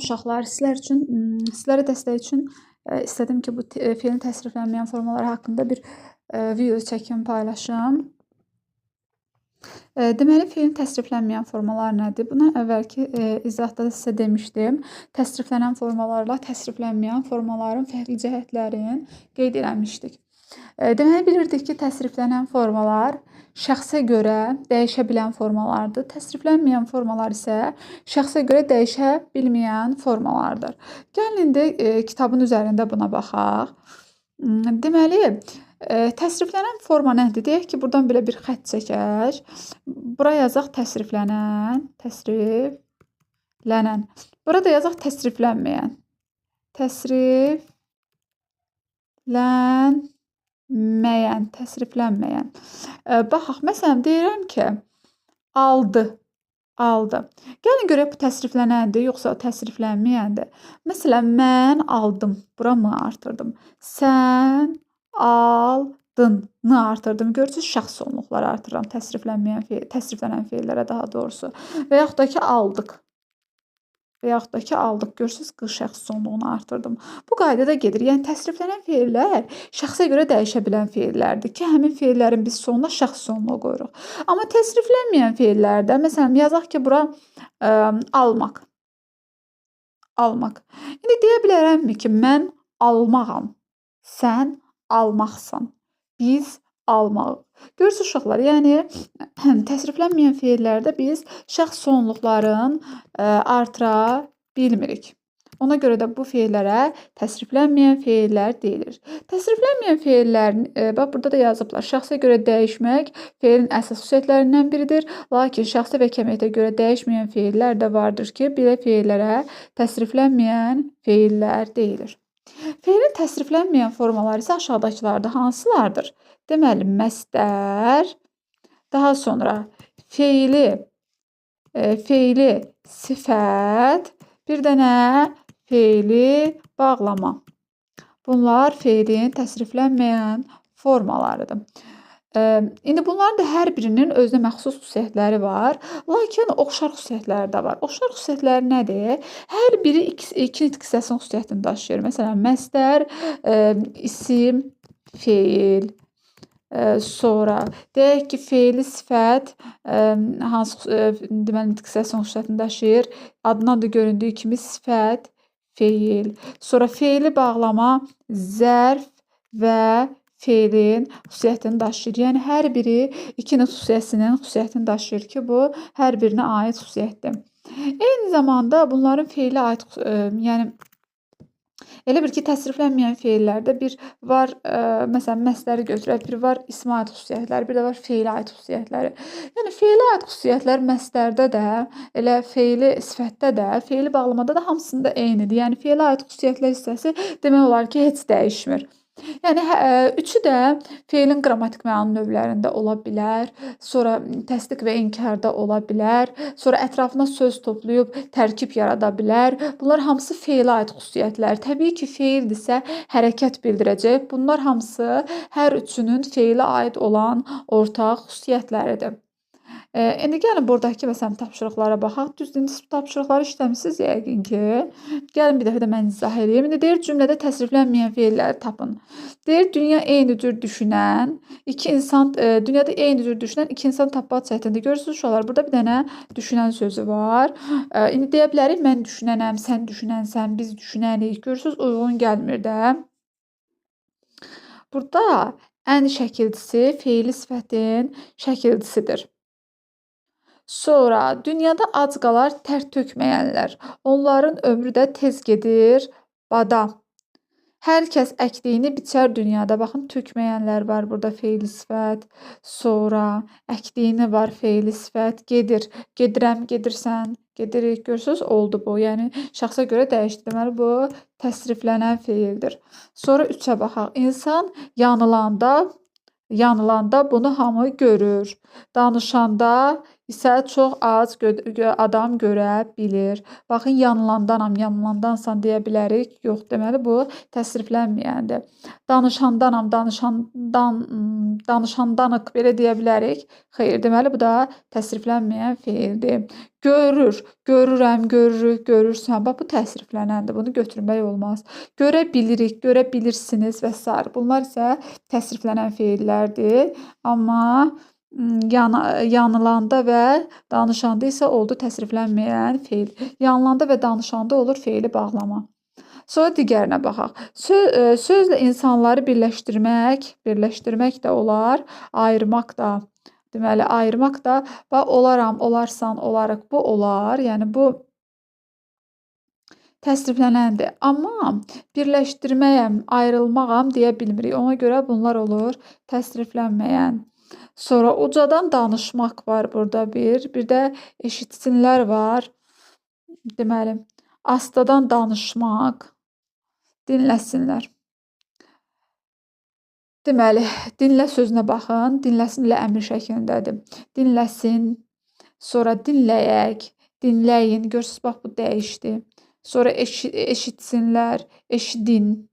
Salam uşaqlar, sizlər üçün, sizlərə dəstək üçün istədim ki, bu feilin təsriflənməyən formaları haqqında bir video çəkim, paylaşım. Deməli, feilin təsriflənməyən formaları nədir? Bundan əvvəlki izahda da sizə demişdim. Təsriflənən formalarla təsriflənməyən formaların fərqli cəhətlərini qeyd eləmişdik. Deməli, bilirdik ki, təsriflənən formalar şəxsə görə dəyişə bilən formalardır. Təsriflənməyən formalar isə şəxsə görə dəyişə bilməyən formalardır. Gəlin indi kitabın üzərində buna baxaq. Deməli, təsriflənən forma nədir? Deyək ki, buradan belə bir xətt çəkək. Bura yazaq təsriflənən, təsriflənən. Burada yazaq təsriflənməyən. Təsriflənməyən, təsriflənməyən. Baxaq, məsələn, deyirəm ki, aldı, aldı. Gəlin görək bu təsriflənəndir, yoxsa təsriflənməyəndir. Məsələn, mən aldım, bura m artırdım. Sən aldın, n artırdım. Görürsünüz, şəxs sonluqları artırıram təsriflənməyən feil, təsriflənən feillərə daha doğrusu. Və yaxud da ki, aldıq. Və yaxud da ki, aldıq. Görürsünüz, q şəxs sonluğunu artırdım. Bu qaydada gedir. Yəni, təsriflənən feillər şəxsə görə dəyişə bilən feillərdir ki, həmin feillərin biz sonuna şəxs sonluğu qoyuruq. Amma təsriflənməyən feillərdə, məsələn, yazaq ki, bura almaq. Almaq. İndi deyə bilərəmmi ki, mən almağam, sən almaqsan, biz almaq. Görürsünüz uşaqlar, yəni təsriflənməyən feillərdə biz şəxs sonluqların artıra bilmirik. Ona görə də bu feillərə təsriflənməyən feillər deyilir. Təsriflənməyən feillərin, bax burada da yazıblar, şəxsə görə dəyişmək feilin əsas xüsusiyyətlərindən biridir. Lakin şəxsə və kəmiyyətə görə dəyişməyən feillər də vardır ki, belə feillərə təsriflənməyən feillər deyilir. Feilin təsriflənməyən formaları isə aşağıdakılardır. Hansılardır? Deməli, məstər, daha sonra feili sifət, bir dənə feili bağlama. Bunlar feilin təsriflənməyən formalarıdır. İndi bunların da hər birinin özünə məxsus xüsusiyyətləri var, lakin oxşar xüsusiyyətləri də var. Oxşar xüsusiyyətləri nədir? Hər biri iki nitq hissəsinin xüsusiyyətini daşıyır. Məsələn, məstər, isim, feil. Sonra deyək ki, feili sifət, hansı deməli, nitq hissəsinin xüsusiyyətini daşıyır? Adından da göründüyü kimi sifət, feil. Sonra feili bağlama, zərf və feilin xüsusiyyətini daşıyır. Yəni, hər biri iki nitq hissəsinin xüsusiyyətini daşıyır ki, bu hər birinə aid xüsusiyyətdir. Eyni zamanda bunların feilə aid, yəni, elə bil ki, təsriflənməyən feillərdə bir var, məsələn, məstəri götürək, bir var ismə aid xüsusiyyətləri, bir də var feilə aid xüsusiyyətləri. Yəni, feilə aid xüsusiyyətlər məstərdə də, elə feili sifətdə də, feili bağlamada da hamısında eynidir. Yəni, feilə aid xüsusiyyətlər hissəsi demək olar ki, heç dəyişmir. Yəni, üçü də feilin qrammatik məna növlərində ola bilər, sonra təsdiq və inkarda ola bilər, sonra ətrafına söz toplayıb tərkib yarada bilər. Bunlar hamısı feilə aid xüsusiyyətlər. Təbii ki, feildirsə hərəkət bildirəcək. Bunlar hamısı hər üçünün feilə aid olan ortaq xüsusiyyətləridir. İndi gəlin buradakı məsələn tapşırıqlara baxaq. Düzdür, indi siz bu tapşırıqları işləmişsiniz yəqin ki. Gəlin bir dəfə də mən izah edeyim. İndi deyir, cümlədə təsriflənməyən feilləri tapın. Deyir, dünya eyni cür düşünən iki insan, dünyada eyni cür düşünən iki insan tapmaq çətindir. Görürsünüz uşaqlar, burada bir dənə düşünən sözü var. İndi deyə bilərik, mən düşünənəm, sən düşünənsən, biz düşünənik. Görürsünüz, uyğun gəlmir də. Burada ən şəkilçisi feili sifətin şəkilçisidir. Sonra dünyada ac qalar tər tökməyənlər. Onların ömrü də tez gedir bada. Hər kəs əkdiyini biçər dünyada. Baxın, tökməyənlər var burada feili sifət. Sonra əkdiyini var feili sifət. Gedir, gedirəm, gedirsən, gedirik. Görürsünüz, oldu bu. Yəni, şəxsə görə dəyişdi. Deməli, bu təsriflənən feildir. Sonra 3-ə baxaq. İnsan yanılanda bunu hamı görür. Danışanda isə çox az adam görə bilir. Baxın, yanılandanam, yanılandansan deyə bilərik. Yox, deməli bu təsriflənməyəndir. Danışandanam, danışandanıq belə deyə bilərik. Xeyr, deməli bu da təsriflənməyən feildir. Görür, görürəm, görürük, görürsən. Bax, bu təsriflənəndir. Bunu götürmək olmaz. Görə bilirik, görə bilirsiniz və s. Bunlar isə təsriflənən feillərdir. Amma yanılanda və danışanda isə oldu təsriflənməyən feil. Yanılanda və danışanda olur feili bağlama. Sonra digərinə baxaq. Sözlə insanları birləşdirmək, birləşdirmək də olar, ayırmaq da. Deməli, ayırmaq da, bax, olaram, olarsan, olarıq, bu olar. Yəni, bu təsriflənəndir. Amma birləşdirməyəm, ayrılmağam deyə bilmirik. Ona görə bunlar olur təsriflənməyən. Sonra ucadan danışmaq var burada bir. Bir də eşitsinlər var. Deməli, astadan danışmaq, dinləsinlər. Deməli, dinlə sözünə baxın. Dinləsin ilə əmr şəklindədir. Dinləsin, sonra dinləyək, dinləyin. Görürsünüz, bax, bu dəyişdi. Sonra eşitsinlər, eşidin,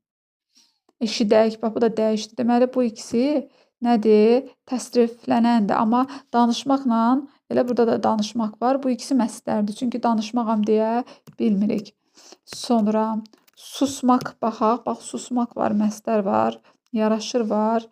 eşidək. Bax, bu da dəyişdi. Deməli, bu ikisi nədir? Təsriflənəndir. Amma danışmaqla, elə burada da danışmaq var. Bu ikisi məsdərdir. Çünki danışmağam deyə bilmirik. Sonra susmaq baxaq. Bax, susmaq var, məsdər var, yaraşır var.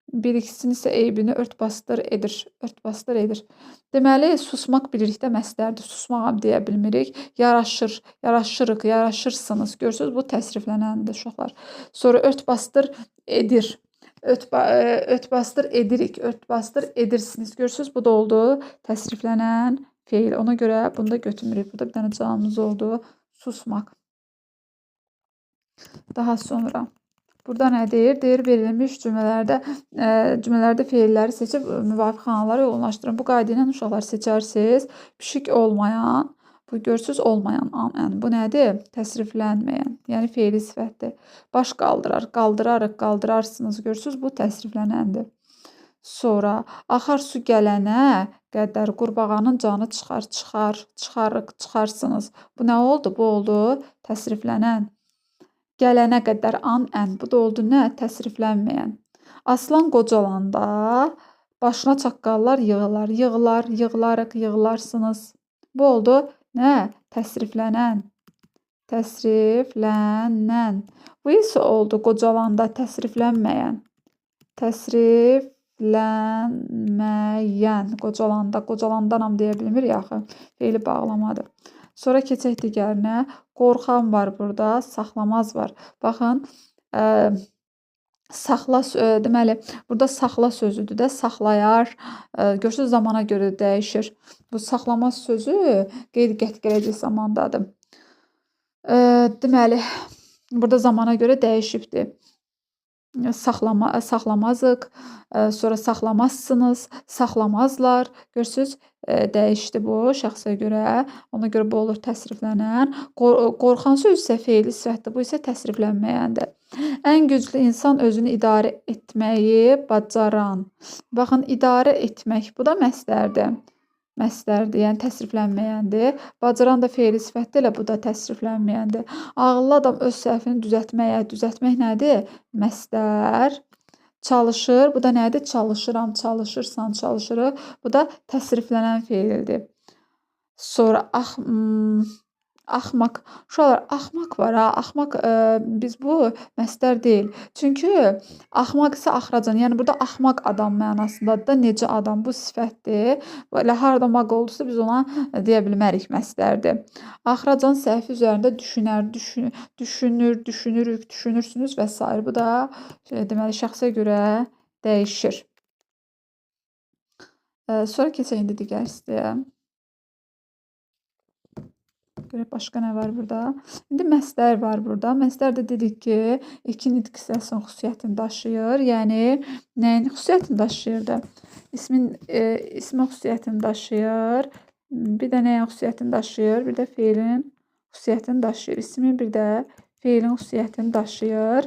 Bir ikisinin isə eybini ört-basdır edir. Ört-basdır edir. Deməli, susmaq bilirik də məsdərdir. Susmağam deyə bilmirik. Yaraşır, yaraşırıq, yaraşırsınız. Görürsünüz, bu təsriflənəndir uşaqlar. Sonra ört-basdır edir. Ört-basdır edirik, ört-basdır edirsiniz. Görürsünüz, bu da oldu təsriflənən feil. Ona görə bunu da götürmürük. Burada bir dənə cavabımız oldu. Susmaq. Daha sonra burada nə deyir? Deyir, verilmiş cümlələrdə feilləri seçib müvafiq xanalara uyğunlaşdırın. Bu qayda ilə uşaqlar seçərsiniz. Pişik olmayan, bu görürsünüz olmayan, yəni bu nədir? Təsriflənməyən, yəni feili sifətdir. Baş qaldırar, qaldırarıq, qaldırarsınız. Görürsünüz, bu təsriflənəndir. Sonra axar su gələnə qədər qurbağanın canı çıxar, çıxar, çıxarıq, çıxarsınız. Bu nə oldu? Bu oldu təsriflənən. Gələnə qədər an, ən. Bu da oldu nə? Təsriflənməyən. Aslan qocalanda başına çaqqallar yığılar, yığılar, yığılarıq, yığılarsınız. Bu oldu nə? Təsriflənən. Təsriflənən. Bu isə oldu qocalanda təsriflənməyən. Təsriflənməyən. Qocalanda, qocalandanam deyə bilmir ya axı. Feili bağlamadır. Sonra keçək digərinə. Qorxan var burada, saxlamaz var. Baxın, saxla, deməli, burada saxla sözüdür də, saxlayar. Görürsünüz, zamana görə dəyişir. Bu saxlamaz sözü qeyri-qəti gələcək zamandadır. Deməli, burada zamana görə dəyişibdir. Saxlamazıq, sonra saxlamazsınız, saxlamazlar. Görürsünüz, dəyişdi bu şəxsə görə. Ona görə bu olur təsriflənən. Qorxan söz isə feili sifətdir, bu isə təsriflənməyəndir. Ən güclü insan özünü idarə etməyi bacaran. Baxın, idarə etmək, bu da məsdərdir. Məsdərdir, yəni təsriflənməyəndir. Bacaran da feili sifətdir, elə bu da təsriflənməyəndir. Ağıllı adam öz səhvini düzəltməyə, düzəltmək nədir? Məsdər. Çalışır, bu da nədir? Çalışıram, çalışırsan, çalışırıq. Bu da təsriflənən feildir. Sonra axmaq. Uşaqlar, axmaq var ha. Axmaq biz bu məsdər deyil. Çünki axmaq isə axracan. Yəni burada axmaq adam mənasındadır da, necə adam, bu sifətdir. Elə harada maq oldusa biz ona deyə bilmərik məsdərdir. Axracan səhvi üzərində düşünər, düşünür, düşünürük, düşünürsünüz və s. Bu da deməli şəxsə görə dəyişir. Sonra keçək indi digər hissəyə. Görək başqa nə var burada? İndi məsdər var burada. Məsdər də dedik ki, iki nitq hissəsinin xüsusiyyətini daşıyır. Yəni, nəyin xüsusiyyətini daşıyırdı? İsmin xüsusiyyətini daşıyır. Bir də nəyin xüsusiyyətini daşıyır? Bir də feilin xüsusiyyətini daşıyır. İsmin bir də feilin xüsusiyyətini daşıyır.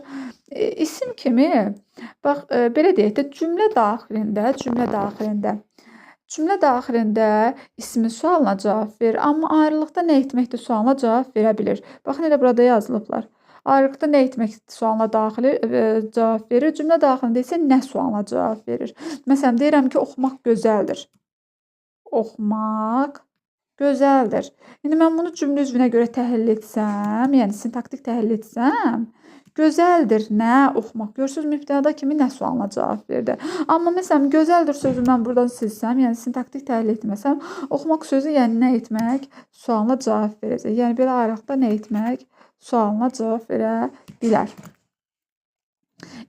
İsim kimi, bax, belə deyək də, cümlə daxilində, Cümlə daxilində ismi sualına cavab verir, amma ayrılıqda nə etməkdir sualına cavab verə bilir. Baxın, elə burada yazılıblar. Ayrılıqda nə etmək sualına daxili cavab verir, cümlə daxilində isə nə sualına cavab verir. Məsələn, deyirəm ki, oxumaq gözəldir. Oxumaq gözəldir. İndi mən bunu cümlə üzvünə görə təhlil etsəm, yəni sintaktik təhlil etsəm, gözəldir nə oxumaq. Görürsünüz, mübtəda kimi nə sualına cavab verdi. Amma məsələn, gözəldir sözünü mən buradan silsəm, yəni sintaktik təhlil etməsəm, oxumaq sözü, yəni nə etmək sualına cavab verəcək. Yəni belə ayrılıqda nə etmək sualına cavab verə bilər.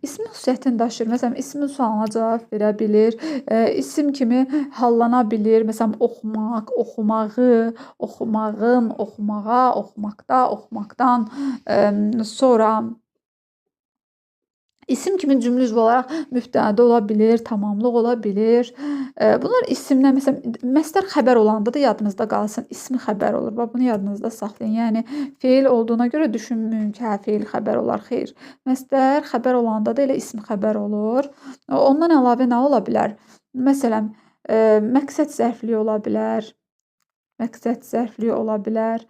İsmin xüsusiyyətini daşıyır. Məsələn, ismin sualına cavab verə bilir. İsim kimi hallana bilir. Məsələn, oxumaq, oxumağı, oxumağın, oxumağa, oxumaqda, oxumaqdan sonra İsim kimi cümlə üzvü olaraq mübtəda ola bilir, tamamlıq ola bilir. Bunlar isimlər, məsələn, məstər xəbər olanda da yadınızda qalsın, ismi xəbər olur. Bax, bunu yadınızda saxlayın. Yəni, feil olduğuna görə düşünməyin ki, hə, feil xəbər olar, xeyr. Məstər xəbər olanda da elə ismi xəbər olur. Ondan əlavə nə ola bilər? Məsələn, məqsəd zərfliyi ola bilər. Məqsəd zərfliyi ola bilər.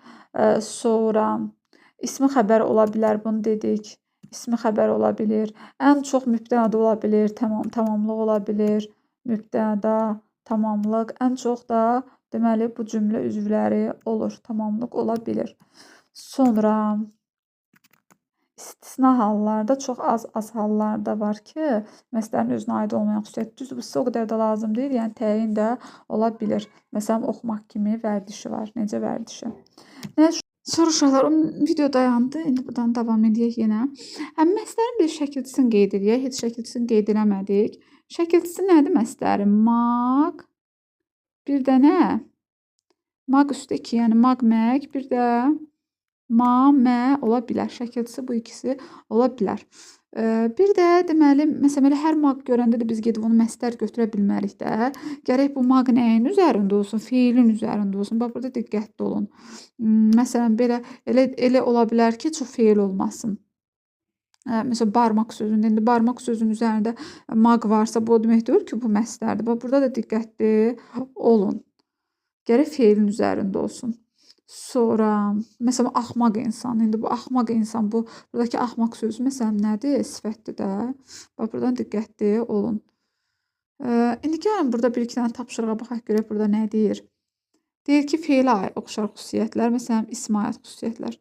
Sonra ismi xəbər ola bilər, bunu dedik. İsmi xəbər ola bilir. Ən çox mübtəda ola bilir, tamamlıq ola bilir. Mübtəda, tamamlıq. Ən çox da deməli bu cümlə üzvləri olur. Tamamlıq ola bilir. Sonra istisna hallarda, çox az hallarda var ki, məsələnin özünə aid olmayan xüsusiyyət. Düzdür, bu sizə o qədər də lazım deyil. Yəni təyin də ola bilir. Məsələn, oxumaq kimi vərdişi var. Necə vərdişi? Sonra uşaqlar, o video dayandı. İndi buradan davam edək yenə. Məsələnin bir şəkilçisini qeyd edək. Heç şəkilçisini qeyd eləmədik. Şəkilçisi nədir məsələrin? Maq, bir də nə? Maq üstə 2, yəni maq, məq, bir də ma, mə ola bilər. Şəkilçisi bu ikisi ola bilər. Bir də deməli, məsələn, elə hər maq görəndə də biz gedib onu məstər götürə bilmərik də. Gərək bu maq nəyin üzərində olsun? Feilin üzərində olsun. Bax, burada diqqətli olun. Məsələn, belə elə ola bilər ki, çox feil olmasın. Məsələn, barmaq sözündə, indi barmaq sözünün üzərində maq varsa, bu o demək deyil ki, bu məstərdir. Bax, burada da diqqətli olun. Gərək feilin üzərində olsun. Sonra, məsələn, axmaq insan. İndi bu axmaq insan, bu buradakı axmaq sözü, məsələn, nədir? Sifətdir də. Bax, buradan diqqətli olun. İndi gəlin burada bir iki dənə tapşırığa baxaq, görək burada nə deyir. Deyir ki, feilə oxşar xüsusiyyətlər, məsələn, ismə aid xüsusiyyətlər.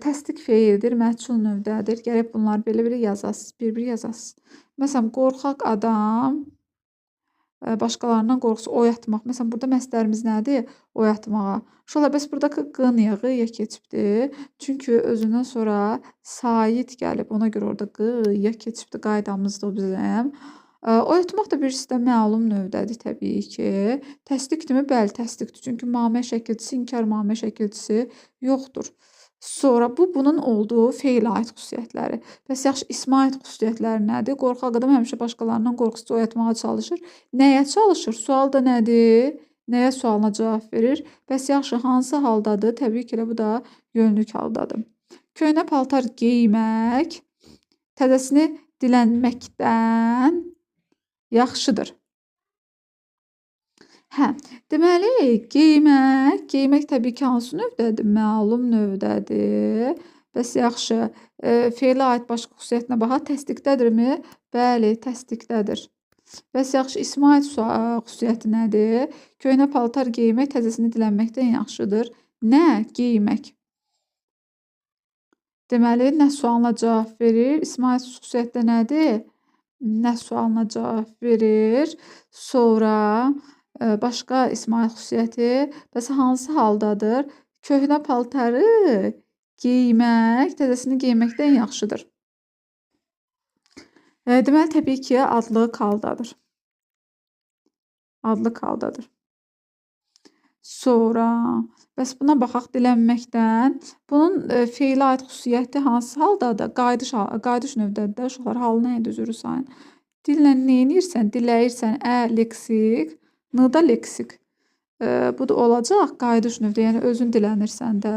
Təsdiq feildir, məhcul növdədir. Gərək bunları belə-belə yazasınız, bir-bir yazasınız. Məsələn, qorxaq adam başqalarından qorxusu oyatmaq. Məsələn, burada məslərimiz nədir? Oyatmağa. Uşaqlar, bəs buradakı q niyə q-ya keçibdir? Çünki özündən sonra sait gəlib. Ona görə orada q-ya keçibdir. Qaydamızdır o bizim. Oyatmaq da birisi də məlum növdədir təbii ki. Təsdiqdirmi? Bəli, təsdiqdir. Çünki mamə şəkilçisi, inkar mamə şəkilçisi yoxdur. Sonra bu, bunun olduğu feilə aid xüsusiyyətləri. Bəs yaxşı, ismə aid xüsusiyyətləri nədir? Qorxaq adam həmişə başqalarından qorxusu oyatmağa çalışır. Nəyə çalışır? Sual da nədir? Nəyə sualına cavab verir? Bəs yaxşı, hansı haldadır? Təbii ki, elə bu da yönlük haldadır. Köhnə paltar geymək təzəsini dilənməkdən yaxşıdır. Hə, deməli, geymək təbii ki, hansı növdədir? Məlum növdədir. Bəs yaxşı, feilə aid başqa xüsusiyyətinə baxaq. Təsdiqdədirmi? Bəli, təsdiqdədir. Bəs yaxşı, ismə aid xüsusiyyəti nədir? Köhnə paltar geymək təzəsini dilənməkdən yaxşıdır. Nə? Geymək. Deməli, nə sualına cavab verir? İsmə aid xüsusiyyəti də nədir? Nə sualına cavab verir? Sonra başqa ismə aid xüsusiyyəti bəs hansı haldadır? Köhnə paltarı geymək təzəsini geyməkdən yaxşıdır. Deməli, təbii ki, adlıq haldadır. Adlıq haldadır. Sonra, bəs buna baxaq dilənməkdən. Bunun feilə aid xüsusiyyəti hansı haldadır? Qayıdış növdədir də. Uşaqlar, halı nə idi, üzürü sayın. Dillə neynirsən? Diləyirsən, ə, leksik, n da leksik. Bu da olacaq qayıdış növdə, yəni özün dilənirsən də.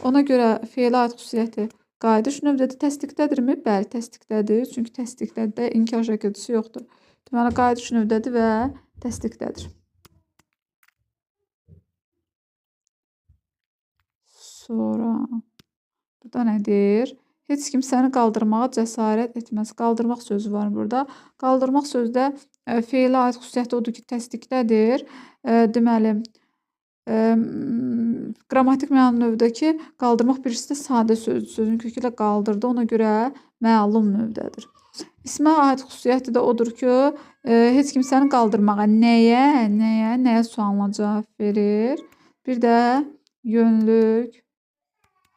Ona görə feilə aid xüsusiyyəti qayıdış növdədir. Təsdiqdədirmi? Bəli, təsdiqdədir. Çünki təsdiqdədir də, inkar şəkilçisi yoxdur. Deməli, qayıdış növdədir və təsdiqdədir. Sonra burada nə deyir? Heç kim səni qaldırmağa cəsarət etməz. Qaldırmaq sözü var burada. Qaldırmaq sözdə feilə aid xüsusiyyəti odur ki, təsdiqdədir. Deməli, qrammatik məna növdəki qaldırmaq birisi də sadə sözdür. Sözün kökü ilə qaldırdı. Ona görə məlum növdədir. İsmə aid xüsusiyyəti də odur ki, heç kim səni qaldırmağa nəyə sualına cavab verir. Bir də yönlük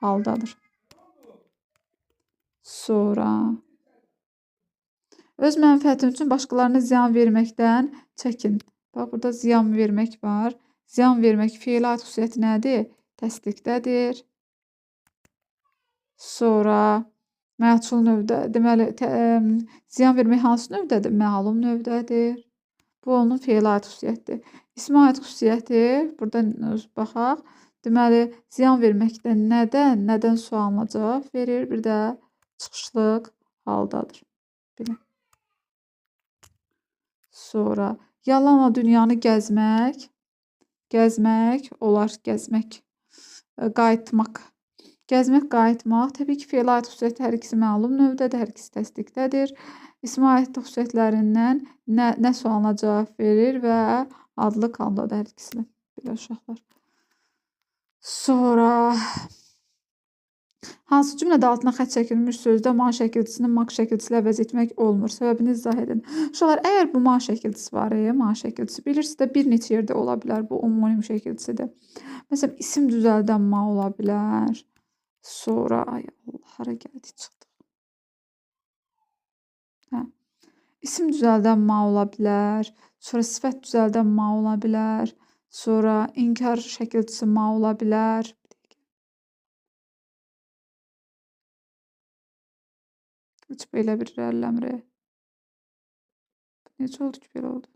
haldadır. Sonra öz mənfəətin üçün başqalarına ziyan verməkdən çəkin. Bax, burada ziyan vermək var. Ziyan vermək feilə aid xüsusiyyəti nədir? Təsdiqdədir. Sonra məhsul növdə, deməli, ziyan vermək hansı növdədir? Məlum növdədir. Bu onun feilə aid xüsusiyyətidir. İsmə aid xüsusiyyəti, burada baxaq. Deməli, ziyan verməkdə nədən sualına cavab verir? Bir də çıxışlıq haldadır. Belə. Sonra yalanla dünyanı gəzmək, gəzmək olar, gəzmək, qayıtmaq. Gəzmək, qayıtmaq. Təbii ki, feilə aid xüsusiyyəti hər ikisi məlum növdədir, hər ikisi təsdiqdədir. İsmə aid xüsusiyyətlərindən nə sualına cavab verir və adlıq haldadır hər ikisi. Belə uşaqlar. Sonra hansı cümlədə altına xətt çəkilmiş sözdə ma şəkilçisini maq şəkilçisi ilə əvəz etmək olmur? Səbəbini izah edin. Uşaqlar, əgər bu ma şəkilçisi var, ma şəkilçisi, bilirsiniz də bir neçə yerdə ola bilər, bu omonim şəkilçisidir. Məsələn, isim düzəldən ma ola bilər. Sonra, ay Allah, hara gəldik, çıxdıq. Hə. İsim düzəldən ma ola bilər. Sonra sifət düzəldən ma ola bilər. Sonra inkar şəkilçisi ma ola bilər. Heç belə bir irəliləmir. Necə oldu ki, belə oldu?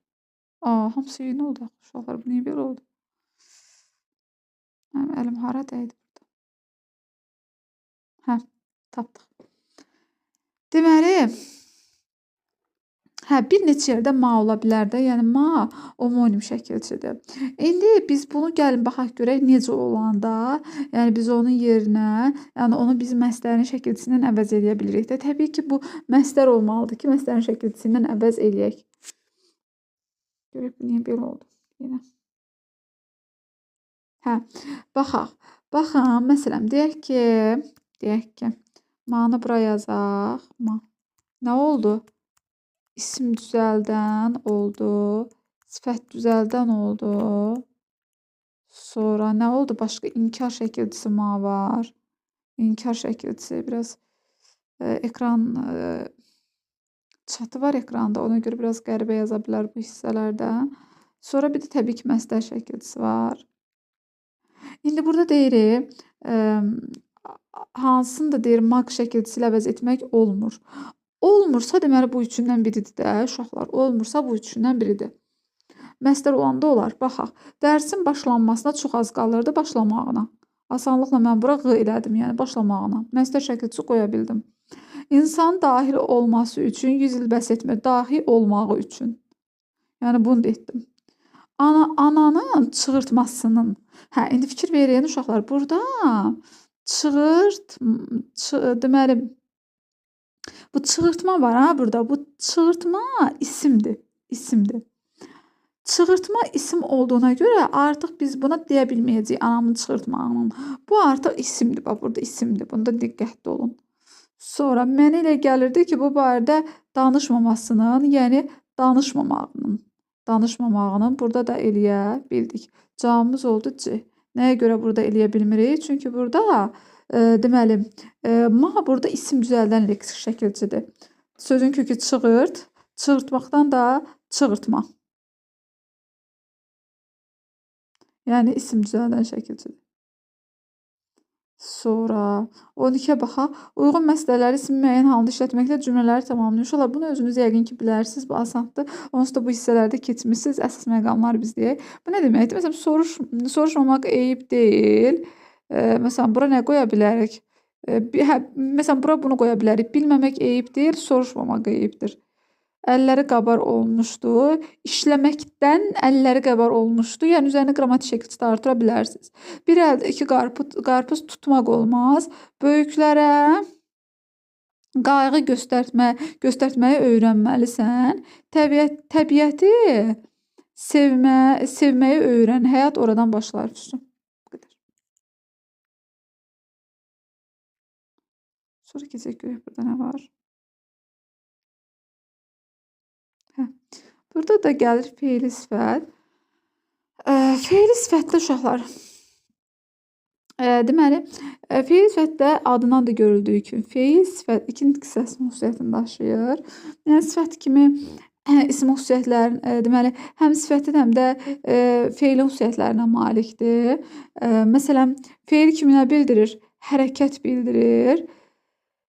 Aa, hamısı eyni oldu. Uşaqlar, bu niyə belə oldu? Mənim əlim hara dəydi burada? Hə, tapdıq. Deməli, hə, bir neçə yerdə ma ola bilər də. Yəni, ma omonim şəkilçidir. İndi biz bunu gəlin baxaq görək necə olanda, yəni biz onun yerinə, yəni onu biz məstərin şəkilçisindən əvəz eləyə bilirik də. Təbii ki, bu məstər olmalıdır ki, məstərin şəkilçisindən əvəz eləyək. Görək, bu niyə belə oldu? Yenə. Hə, baxaq. Baxın, məsələn, deyək ki, manı bura yazaq. Ma. Nə oldu? İsim düzəldən oldu, sifət düzəldən oldu. Sonra nə oldu? Başqa inkar şəkilçisi ma var. İnkar şəkilçisi biraz ekran çatı var ekranda. Ona görə biraz qəribə yaza bilər bu hissələrdə. Sonra bir də təbii ki, məstər şəkilçisi var. İndi burada deyirik, hansını da deyir maq şəkilçisi ilə əvəz etmək olmur. Olmursa, deməli, bu üçündən biridir də, uşaqlar. Olmursa, bu üçündən biridir. Məstər olanda olar. Baxaq. Dərsin başlanmasına çox az qalırdı, başlamağına. Asanlıqla mən bura q elədim, yəni başlamağına. Məstər şəkilçisi qoya bildim. İnsan dahil olması üçün 100 il bəs etmir. Dahi olmağı üçün. Yəni, bunu da etdim. Ananın çığırtmasının. Hə, indi fikir verin, uşaqlar. Burada deməli, bu çığırtma var ha burada. Bu çığırtma isimdir. İsimdir. Çığırtma isim olduğuna görə artıq biz buna deyə bilməyəcəyik anamın çığırtmağının. Bu artıq isimdir. Bax, burada isimdir. Bunda diqqətli olun. Sonra mənə elə gəlirdi ki, bu barədə danışmamasının, yəni danışmamağının. Danışmamağının burada da eləyə bildik. Cavabımız oldu C. Nəyə görə burada eləyə bilmirik? Çünki burada deməli, ma burada isim düzəldən leksik şəkilçidir. Sözün kökü çığırt, çığırtmaqdan da çığırtma. Yəni isim düzəldən şəkilçidir. Sonra 12-yə baxaq. Uyğun məsələləri ismi müəyyən halında işlətməklə cümlələri tamamlayır. Uşaqlar, bunu özünüz yəqin ki bilərsiniz. Bu asandır. Onsuz da bu hissələrdə keçmişsiniz. Əsas məqamları biz deyək. Bu nə deməkdir? Məsələn, soruşmamaq eyib deyil. Məsələn, bura nə qoya bilərik? Məsələn, bura bunu qoya bilərik. Bilməmək eyib deyil, soruşmamaq eyibdir. Əlləri qabar olmuşdu. İşləməkdən əlləri qabar olmuşdu. Yəni üzərinə qrammatik şəkilçi də artıra bilərsiniz. Bir əldə iki qarpız tutmaq olmaz. Böyüklərə qayğı göstərtməyi öyrənməlisən. Təbiəti sevməyi öyrən. Həyat oradan başlar. Bu qədər. Sonra keçək görək burada nə var. Hə. Burada da gəlir feili sifət. Feili sifətdə uşaqlar. Deməli, feili sifətdə adından da görüldüyü kimi feil sifət iki nitq hissəsinin xüsusiyyətini daşıyır. Yəni sifət kimi isim xüsusiyyətlərin, deməli, həm sifətin, həm də feilin xüsusiyyətlərinə malikdir. Məsələn, feil kimi nə bildirir? Hərəkət bildirir.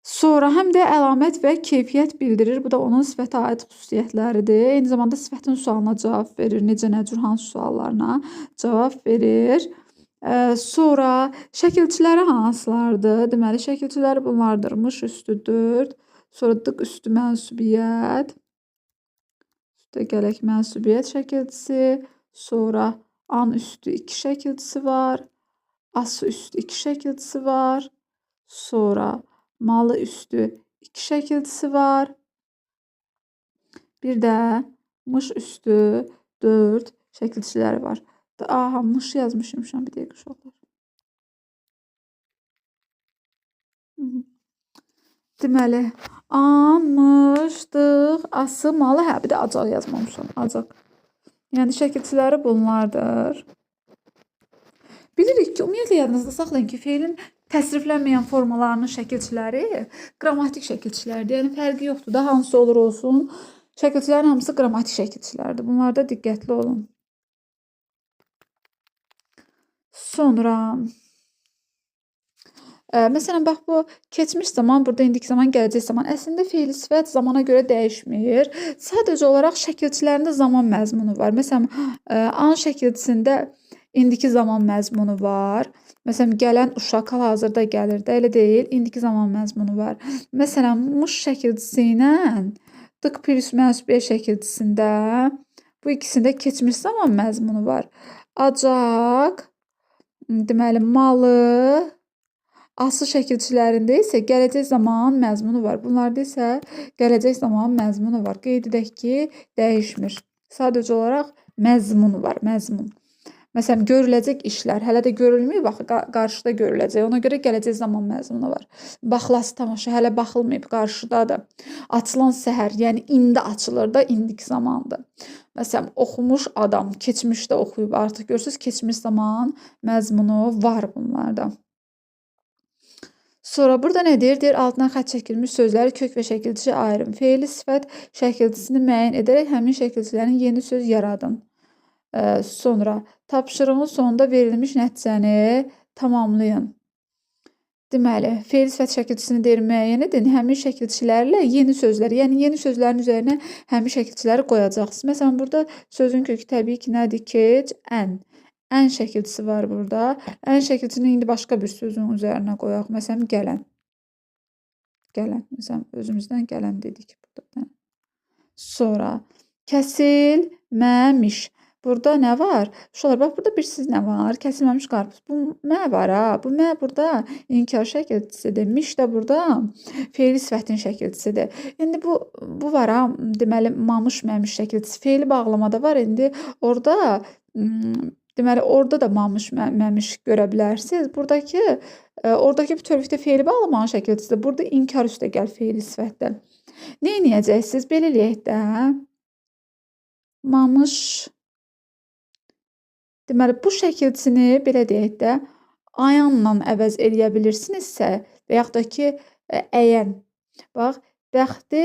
Sonra həm də əlamət və keyfiyyət bildirir. Bu da onun sifətə aid xüsusiyyətləridir. Eyni zamanda sifətin sualına cavab verir. Necə, nə cür, hansı suallarına cavab verir. Sonra şəkilçiləri hansılardır? Deməli, şəkilçiləri bunlardır. Mış üstü 4, sonra dıq üstü mənsubiyyət. Üstə gələk mənsubiyyət şəkilçisi. Sonra an üstü 2 şəkilçisi var. Ası üstü 2 şəkilçisi var. Sonra malı üstü 2 şəkilçisi var. Bir də mış üstü 4 şəkilçiləri var. Aha, mış yazmışım şu an bir dəqiqə uşaqlar. Deməli, an, mış, dıq, ası, malı, hə, bir də acaq yazmamışam, acaq. Yəni, şəkilçiləri bunlardır. Bilirik ki, ümumiyyətlə yadınızda saxlayın ki, feilin təsriflənməyən formalarının şəkilçiləri qrammatik şəkilçilərdir. Yəni, fərqi yoxdur da, hansı olur olsun. Şəkilçilərin hamısı qrammatik şəkilçilərdir. Bunlarda diqqətli olun. Sonra, məsələn, bax bu keçmiş zaman, burada indiki zaman, gələcək zaman. Əslində, feili sifət zamana görə dəyişmir. Sadəcə olaraq şəkilçilərində zaman məzmunu var. Məsələn, an şəkilçisində indiki zaman məzmunu var. Məsələn, gələn uşaq hal-hazırda gəlir də, elə deyil, indiki zaman məzmunu var. Məsələn, mış şəkilçisi ilə dıq plus mənsubiyyət şəkilçisində bu ikisində keçmiş zaman məzmunu var. Acaq, deməli, malı, ası şəkilçilərində isə gələcək zaman məzmunu var. Bunlarda isə gələcək zaman məzmunu var. Qeyd edək ki, dəyişmir. Sadəcə olaraq məzmun var, məzmun. Məsələn, görüləcək işlər hələ də görülməyib, axı, qarşıda görüləcək. Ona görə gələcək zaman məzmunu var. Baxılası tamaşa hələ baxılmayıb, qarşıdadır. Açılan səhər, yəni indi açılır da, indiki zamandır. Məsələn, oxumuş adam keçmişdə oxuyub, artıq görürsünüz, keçmiş zaman məzmunu var bunlarda. Sonra burada nə deyir? Deyir, altına xətt çəkilmiş sözləri kök və şəkilçi ayırın. Feili sifət şəkilçisini müəyyən edərək həmin şəkilçilərin yeni söz yaradın. Sonra tapşırığın sonunda verilmiş nəticəni tamamlayın. Deməli, feil sifət şəkilçisini deyir, müəyyən edin. Həmin şəkilçilərlə yeni sözlər, yəni yeni sözlərin üzərinə həmin şəkilçiləri qoyacaqsınız. Məsələn, burada sözün kökü təbii ki, nədir? Keç, ən. Ən şəkilçisi var burada. Ən şəkilçisini indi başqa bir sözün üzərinə qoyaq. Məsələn, gələn. Gələn. Məsələn, özümüzdən gələn dedik burada. Sonra kəsilməmiş. Burada nə var? Uşaqlar, bax, burada bir siz nə var? Kəsilməmiş qarpız. Bu mə var, ha? Bu mə burada inkar şəkilçisidir. Miş də burada feili sifətin şəkilçisidir. İndi bu var, ha? Deməli, mamış, məmiş şəkilçisi. Feili bağlamada var. İndi orada, deməli, orada da mamış, məmiş görə bilərsiniz. Buradakı, oradakı bütövlükdə feili bağlamanın şəkilçisidir. Burada inkar üstə gəl feili sifətdə. Nə eləyəcəksiniz? Belə eləyək də. Mamış. Deməli, bu şəkilçisini, belə deyək də, ayanla əvəz eləyə bilirsinizsə və yaxud da ki, əyən. Bax, bəxt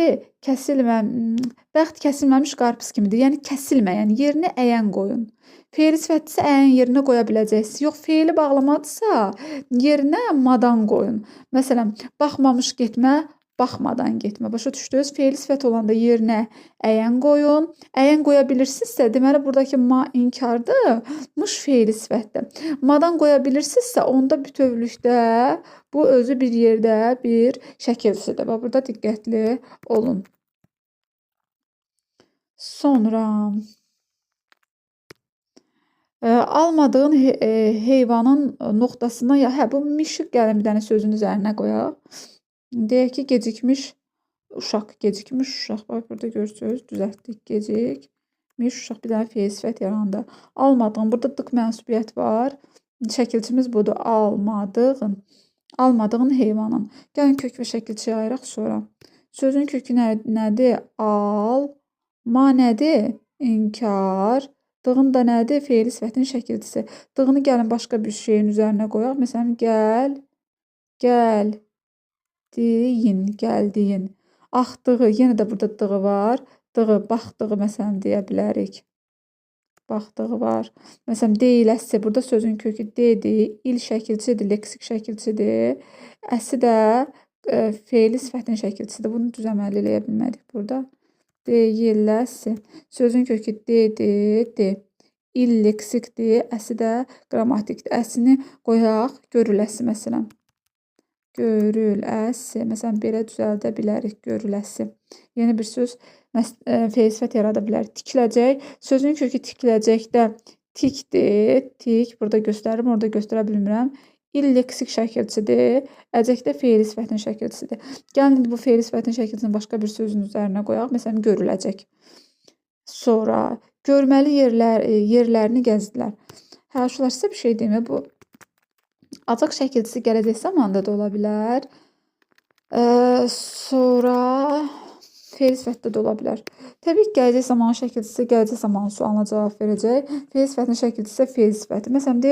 kəsilməmiş qarpız kimidir. Yəni, kəsilməyən yerinə əyən qoyun. Feili sifətdirsə, əyən yerinə qoya biləcəksiniz. Yox, feili bağlamadırsa, yerinə madan qoyun. Məsələn, baxmamış getmə, baxmadan getmə. Başa düşdünüz? Feili sifət olanda yerinə əyən qoyun. Əyən qoya bilirsinizsə, deməli, buradakı ma inkardır, mış feili sifətdir. Madan qoya bilirsinizsə, onda bütövlükdə bu özü bir yerdə bir şəkilçisidir. Bax, burada diqqətli olun. Sonra almadığın heyvanın nöqtasına ya hə bu mişi gəlin bir dənə sözün üzərinə qoyaq. Deyək ki, gecikmiş uşaq, gecikmiş uşaq. Bax burada görürsüz, düzəltdik. Gecikmiş uşaq bir dənə feil sifət yarandı. Almadığın, burada dıq mənsubiyyət var. Şəkilçimiz budur. Almadığın. Almadığın heyvanın. Gəlin kök və şəkilçiyə ayıraq sonra. Sözün kökü nədir? Al. Ma nədir? İnkar. Dığın da nədir? Feili sifətin şəkilçisi. Dığını gəlin başqa bir şeyin üzərinə qoyaq. Məsələn, gəl, gəl, deyin, gəldiyin. Axdığı, yenə də burada dığı var. Dığı, baxdığı məsələn deyə bilərik. Baxdığı var. Məsələn, deyiləsi, burada sözün kökü D-dir, il şəkilçidir, leksik şəkilçidir. Əsi də feili sifətin şəkilçisidir. Bunu düz əməl eləyə bilmədik burada. Deyiləsi. Sözün kökü D-dir, D. İl leksikdir, əsi də qrammatikdir. Əsini qoyaq, görüləsi məsələn. Görüləsi. Məsələn, belə düzəldə bilərik, görüləsi. Yeni bir söz feil sifət yarada bilərik. Tikiləcək. Sözün kökü tikiləcəkdə tikdir, tik. Burada göstərirəm, orada göstərə bilmirəm. İl leksik şəkilçidir, əcəkdə feili sifətin şəkilçisidir. Gəlin indi bu feili sifətin şəkilçisini başqa bir sözün üzərinə qoyaq. Məsələn, görüləcək. Sonra görməli yerlərini gəzdilər. Hə, uşaqlar, sizə bir şey deyim. Bu acaq şəkilçisi gələcək zamanda da ola bilər. Sonra feil sifətdə də ola bilər. Təbii ki, gələcək zamanın şəkilçisi gələcək zamanın sualına cavab verəcək. Feil sifətinin şəkilçisi isə feil sifəti. Məsələn, deyirəm